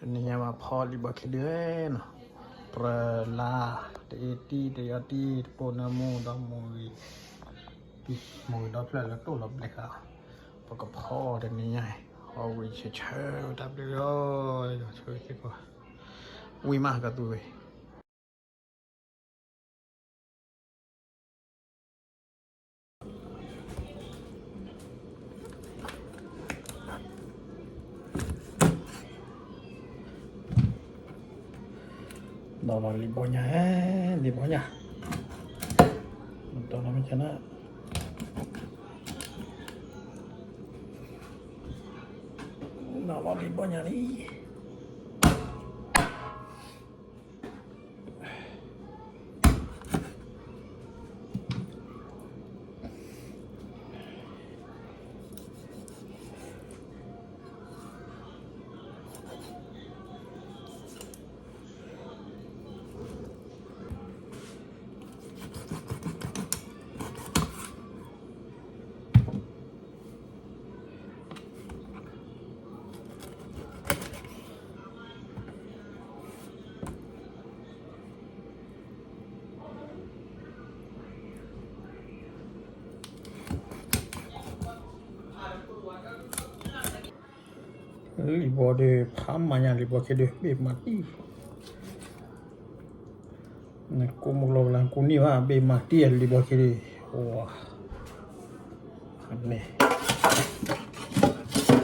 တနံၤညါဘၣ်ဖီလံာ်ဘီခံဒုနီၤ, ပြၢလါ, တအ့တံၢ်တယီတံၢ် တပိၢ်နၢမူဒီးမိၢ်ဂ့ၤ, မိၢ်ဂ့ၤဒီဖျၢၣ်လၢတိၢ်လီၤဘျဲးဃာ်, ပကဖီတနံၤညါအံၤ, အီၣ်ဝံၤဆၢဆၢတၢ်ဘျုးလီၤ, ယွၤဆိၣ်ဂ့ၤစ့ၢ်ကီး, ဝံၤမးကသူဝဲ ဒီးလီၤလံာ်ဘီညါ, လံာ်ဘီညါ, ဒီးလီၤမ့ၢ်ကနၣ်, ဒီးလီၤလံာ်ဘီညါလံ. လံာ်ဘီဒီး ဖးမၤညါလံာ်ဘီခဲဒုး ဘ့ၣ်မၤတံၢ်, နကိးမုၢ်လီၤကလၤ ကူန့ၢ်ဘၣ် ဘ့ၣ်မၤတံၢ်လံာ်ဘီခဲဒုး, ဖးန့ၢ်,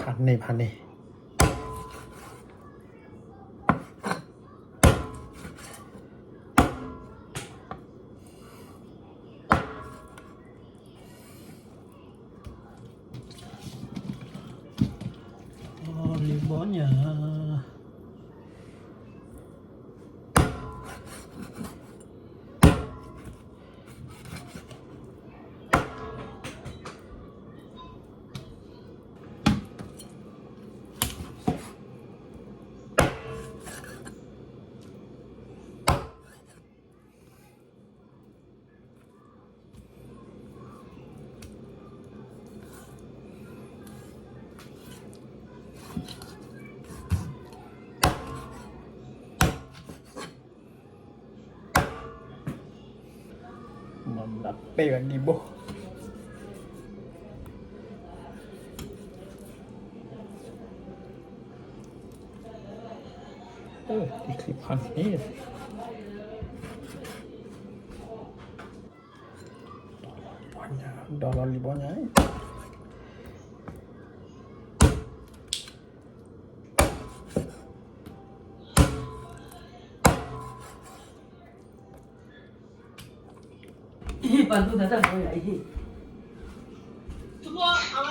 ဖးန့ၢ်, ဖးန့ၢ်. လံာ်ဘီညါ. မၤဘျးပဲဝဲဒံးဘိ. အိၣ် တံၤချံဖးန့ၣ်, ဒီးလီၤလံာ်ဘီညါ. ပှၤဒိတၢ်တၢ်ဘီယၤအံၤ,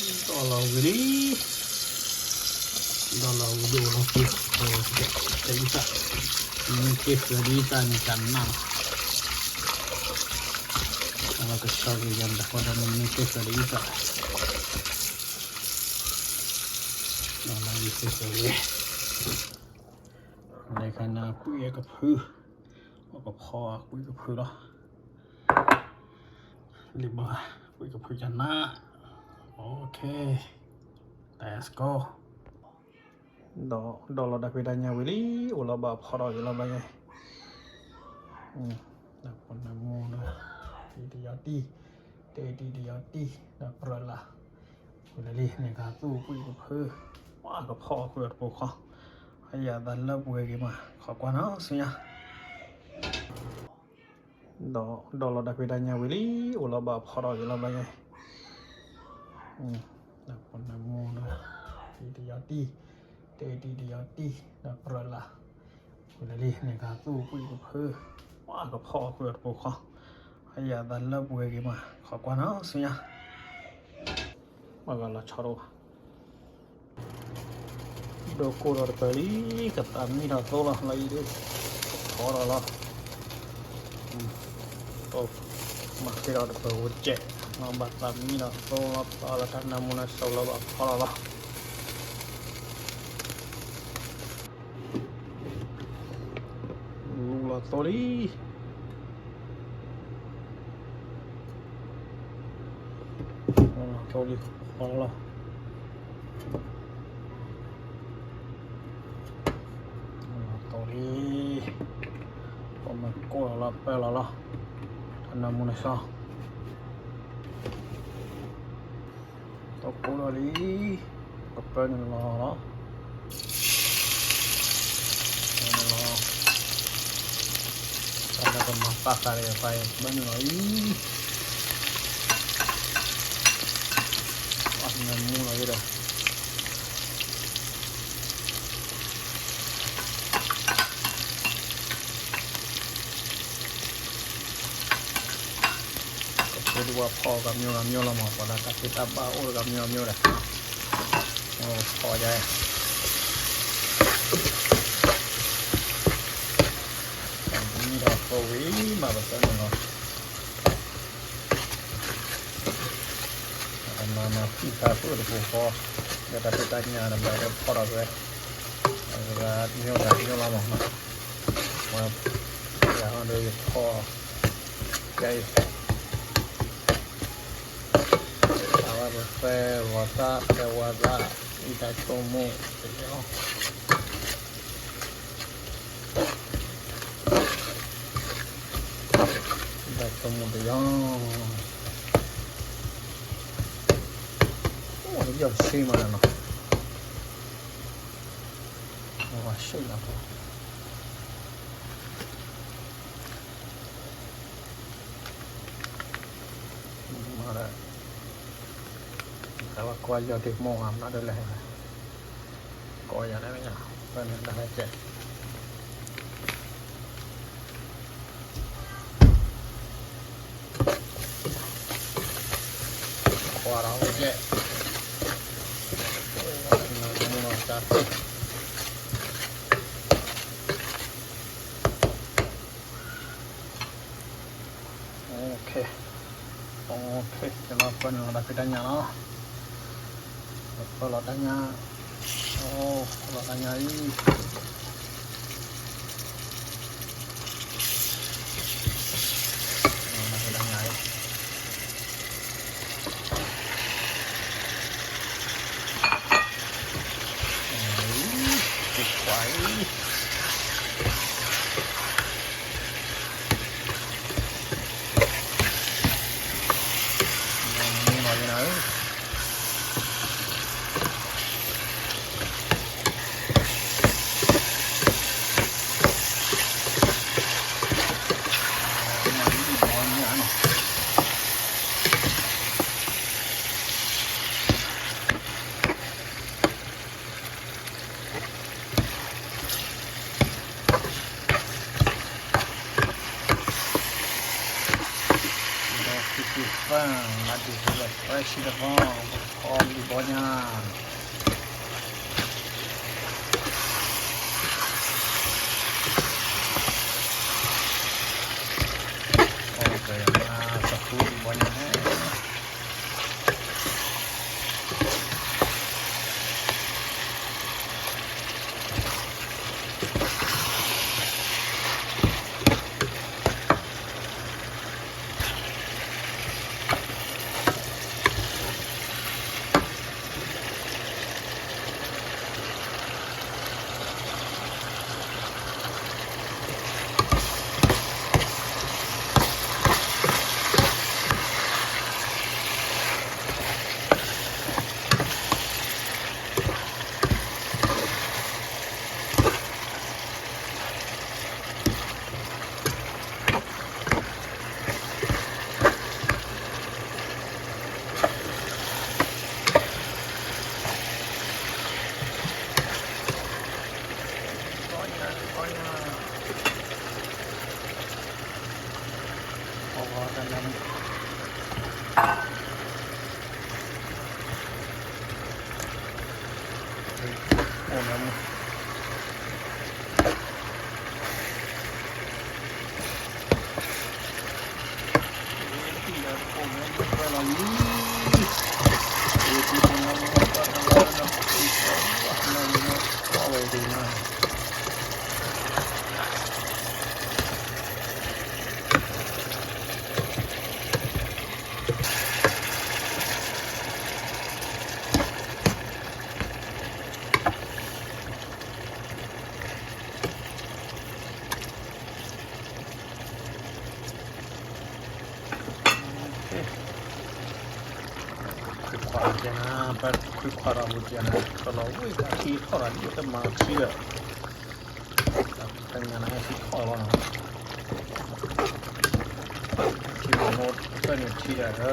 ဒီးလီၤဝံၤလံ, ဒီးလီၤဝံၤဒိၣ်လီၤပှ့ၤ, တအံသၣ်, မ့ၢ်က့ၤသၢဒ်အံသၣ်န့ၣ် ကနၣ်လီၤ, အဝဲကဆှီက့ၤယၤတဃီဒီး မ့ၢ်က့ၤသၢဒ်အံသၣ်, ဒီးလီၤဝံၤက့ၤသၢဒ်, လၢခါန့ၣ်ကွံာ်အကဖု, အကဖီကွံာ်ကဖုလီၤ, လံဘၣ်, ကွံာ်ကဖုကနၣ်, okay, let's go. ဒီးဒီးလီၤတၢ်ဖံးတၢ်ညၣ်ဝံၤလံ, အိၣ်လီၤဘၣ်ဖီထီၣ်က့ၤလီၤဘၣ်ယဲ, ဒီးပနမူဒီး, တံၢ်တယီတံၢ်, တံၢ်တံၢ်တယီတံၢ် ဒီးပြၢလၢ်, ဝံၤလၢလံန့ၣ် ကသူၣ်ကွံာ်ကဖု, ဝါကဖီကွံာ်အီၤတပူၤဃီ, အယၤသးလၢပှဲၤက့ၤမး ခီကွၢ်နီၤဆူညါ ဒီးဒီးလီၤတၢ်ဖံးတၢ်ညၣ်ဝံၤလံ, အိၣ်လီၤဘၣ်ဖီထီၣ်က့ၤလီၤဘၣ်ယဲ, ဒီးပနမူဒီး, တံၢ်တယီတံၢ်, တံၢ်တံၢ်တယီတံၢ် ဒီးပြၢလၢ်, ဝံၤလၢလံန့ၣ် ကသူၣ်ကွံာ်ကဖု, ဝါကဖီကွံာ်အီၤတပူၤဃီ, အယၤသးလၢပှဲၤက့ၤမး ခီကွၢ်နီၤဆူညါ ဘၣ်ဂၤလီၤဆီတအိၣ်ဘၣ် ဒိးကိၢ်ဒီးတပၢၤလံ, ကသးမံဒီးသိလီၤ လီၤအံၤဒုး, ကဖီဒီးလီၤ, မၤဃ့ဒီးတပၢၤဝဲကဲး, မၤဘၣ်သးမံဒီးသိလီၤ ပာ်လီၤတၢ်နၢမူနၢဆှီလီၤ ဘၣ်ဖီလီၤလီၤ လူလီၤသိလံ သိလံ ဖီလီၤ သိလံ ပမၤကိၢ်လီၤလီၤ ပၢလီၤလီၤ တၢ်နၢမူနၢဆှီ တကိၢ်လီၤလံ ကပၢနုာ်လီၤလီၤ ပၢနုာ်လီၤ တၢ်လၢကမၤသးသးဒီးပၢနုာ်လီၤအံၤ အနၢမူလီၤဒီး ကဖိဒုးဝဲဖီဂၤမံၤဂၤမံၤလီၤမး ပှၤလၢတၢ်ဖံးတၢ်ဘၣ်အိၣ်တဂၤမံၤဂၤမံၤဒီး ဖီယါ မံဒီးဖိဝံၤမး ပၢနုာ်လီၤ နီၢ်နီၢ်ဖံဖးဖုၣ်တပူၤဃီ လၢတၢ်ဖံးတၢ်ညၣ်ဒီး ဘၣ်လၢဖီထီၣ်ဝဲ အဂၤမံၤဂၤမံၤလီၤမး ဝဲ ယၤဟီဒီးယဖီ ယၤအံၤ အဝဲပသဲဂီၤသး သဲဝါသး အံၤတၢ်ဆိကမိၣ်တယီ တၢ်ဆိကမိၣ်တယီ အိၣ်ယီၢ်ဆံမးနီၤ ဝါဆံလီၤ မၤဒီး တၢ်ဝဲကွၢ်ယီၢ်တ့ၢ်မိၢ်မး မၤဒ်လဲၣ် ကိးယၤန့ၣ် ပၢနုာ်တၢ်ဟဲကဲး ကွၢ်ဒီးဝဲကဲး မၤတၢ် OK, OK, ယလီၤပၢနုာ်လီၤတၢ်ဖံးတၢ်ညၣ်လီၤ. ပၢလီၤတၢ်ညၣ်, အိၣ်လီၤတၢ်ညၣ်အံၤ, တ�ၢ်ဖံးတၢ်ညၣ်အံၤ မ့ၢ်လီၤယနၤဧၢ, မၤဒုးဖဲလၢ fresh တဖီ ခီဒံးဘီညါ ကမၤသဃူဒံးဘီညါန့ၣ် ခွံခွါကဲနၤ ပခွံခွါဒီးပကဲနၤ တလီၤဝံၣ်တၢ်ထံထီၣ်တၢ်ဒ်တမၤထံဒီး တၢ်ညါန့ၣ်ထံထီၣ်လီၤနီၤ ထံမၤမိၢ်တဖျၢၣ်န့ၣ်ထံ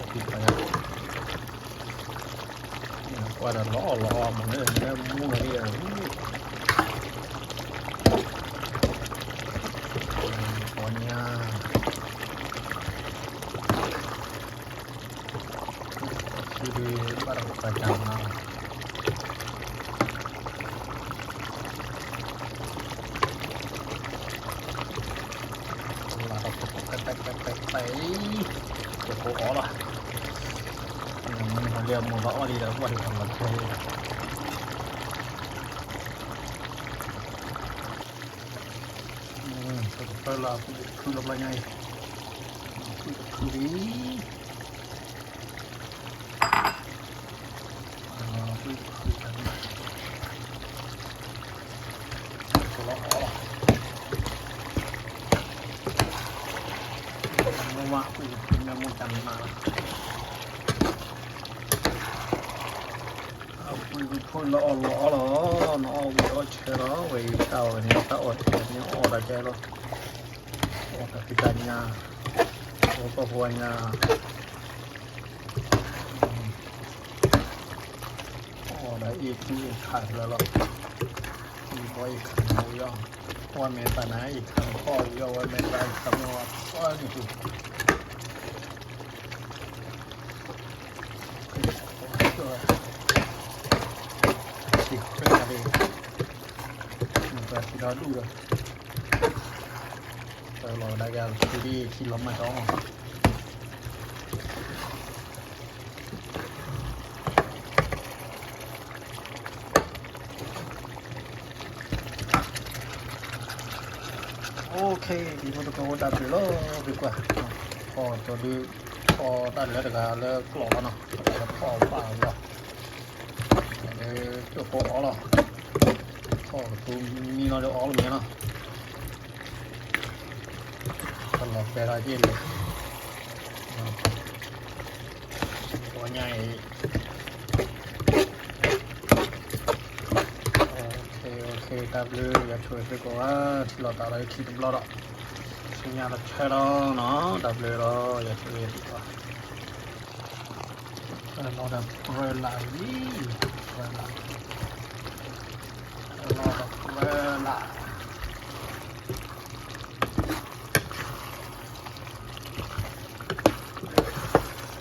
ဒီး ဖံဖးညါ ကွၢ်ဒီးလီၤအီၣ်လီၤအီမးလၢမူနီၤဒ်ဒီး ပီညါ ထံဒ်ဘၣ်တၢ်ကပၤတၢ်မၤ လၢတၢ်ဖိကတၢၢ်ကတၢၢ်အံၤ ကဖိအီၣ်လီၤ မ့ၢ်လၢမိၢ်ဘၣ်အီၣ်လံဒီး ကွၢ်ဒ်သိးလီၤခဲလံ တကပၢၢ်လၢအပူၤတဖုလီၤဘျီညါအံၤ အပူၤတဖုလံ အပူၤတဖုတၢ်န့ၣ် ကလီၤအီၣ်လီၤ မ့ၢ်ဝဲအပူၤတဖုန့ၣ်မ့ၢ်တၢ်မၤလီၤ အပူၤတဖုလီၤအီၣ်လီၤအီၣ်လီၤ နအီၣ်ဝံၤအီၣ်ဆၢလီၤ ဝဲအံၤတၢ်အီၣ်န့ၣ် တၢ်အီၣ်တၢ်န့ၣ်အီၣ်တၢ်ကဲလီၤ အီၣ်တၢ်ဖံးတၢ်ညၣ် အီၣ်ကီၢ်ပှၤညါ အီၣ်ဒီးအ့ၣ်ကူအ့ၣ်ခးလၢလီၤ အံၤဘီအ့ၣ်ခးမၤဝံၤအီၤ ဝဲမ့ၢ်သးနၤအ့ၣ်ခးမၤအီၣ်ဝံၤအီၤ ဝဲမ့ၢ်သးအ့ၣ်ခးမၤအီၣ်န့ၣ် ထံခွဲးနၤဒ့ၣ် မ့ၢ်ပှၤထံဒီဒူၣ်ဒီး ပလီၤကဒါက့ၤထံဒ့ၣ်ထံလီၤမၢ်တီ OK ဒ်ဖိတကိးဝဲတၢ်ဘျုးလီၤ ပကွၢ် ဖီၣ်ကၠီဒု ဖီၣ်တၢ်လၢတဂၤလၢကျီၢ်လီၤနီၤ ဖီၣ်ဘၣ်လီၤ လၢကၠိဖိအီၣ်လီၤ ဖီၣ်ကသူမံလီၤလၢအီၣ်လီၤမ့ၢ်နီၤ ကလီၤပဲာ်လီၤယ့ၣ်လဲၣ် ပီညါအံၤ OK OK တၢ်ဘျုး ယွၤဆိၣ်ဂ့ၤသုကိးဂၤ ထံၣ်လိာ်သးဒီးယခံတဘျီဒီး ဆူညါတဆၢလီၤနီၤ တၢ်ဘျုးလီၤ ယွၤဆိၣ်ဂ့ၤသုကိးဂၤ လီၤဒီးပြၢလးလံ ပြၢလး လီၤဒီးပြၢလး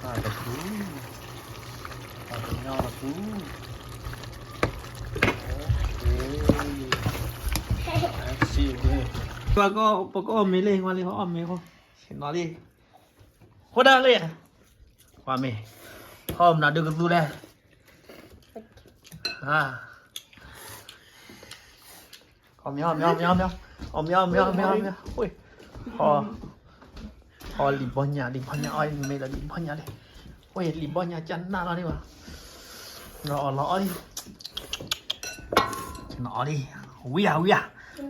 ပှၤကညီတပူၤ, ပှၤကညီတပူၤ, ပကအီၣ်မ့ၤလံ ဝါလံ ပကအီၣ်မ့ၤဃိ, နီၤလံ, ဃိဒၣ်လံ, ဝါမ့ၤ, ဟီၣ်မနုၤဒုကသူလဲၣ်, အီၣ်မ့ၤ အီၣ်မ့ၤ အီၣ်မ့ၤ အီၣ်မ့ၤ အီၣ်မ့ၤ ဟီၣ် ဟီၣ်လံၤဘီညၣ် လံၤဘီညၣ် အီၣ်မ့ၤလီၤ လံၤဘီညၣ်လံ, ဝဲလံၤဘီညၣ်ကနၣ်လီၤန့ၣ်ဘၣ်, လီၤအီၣ်လီၤအီၣ်လံ, နအီၣ်လံ, ဝံၤဧါ ဝံၤဧါ,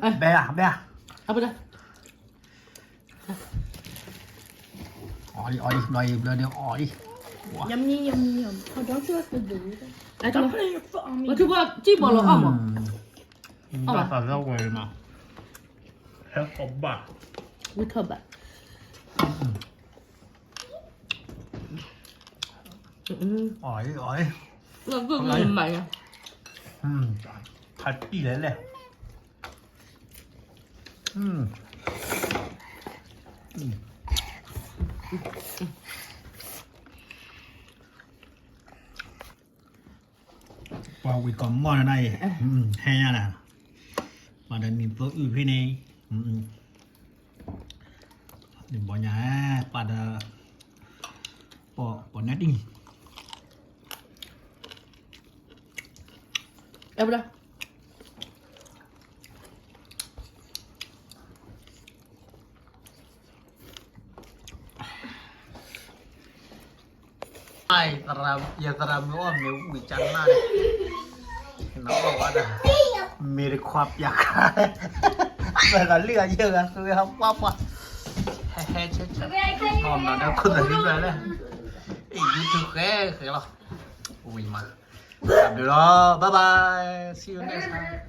ဘဲဧါ ဘဲဧါ, အီၣ်လံ အီၣ်လံ ဘျီအံၤ ဘျီန့ၣ်အီၣ်လံ, Yummy, yummy, yum. Oh, don't you have to do it? I don't. What you want? ကံၢ်ဘီလီၤအီၣ်မး, ဘၣ်သးလီဝဲမး, ဟဲကီးဘၣ်, ဝံထီၣ်ဘၣ်, အီၣ်လံ အီၣ်လံ, လၢမၤယၤ, ဖးတံၢ်လဲၣ်လဲၣ်, ပှၤဝံၤကီးမီၢ်နၤအံၤ, ဟဲညါနၤ, ပှၤဒီးနံၤသိအုၣ်ဖဲန့ၣ်, နံၤဘီညါ, ပှၤဒီး, ပှၤနဲတံၢ် အဲၣ်, ယသရၣ်မုၣ်အီၣ်မ့ၤဝံၤကနၣ်, နအီၣ်ဝဲဒၣ်, မ့ၢ်တခွါပျးခါ, ပှၤကလုၢ်အယဲၢ်ဂၤသုဝဲဟီပှၢ်ပှၢ်, ဟဲဟဲဆဲဆဲ, အီၣ်မ့ၤဒီးခိၣ်သးသံဘျီလဲၣ်, အံၤ YouTube ဃဲဃဲလီၤ, ဝံၤမး, တၢ်ဘျုးလီၤ, bye bye, see you next time.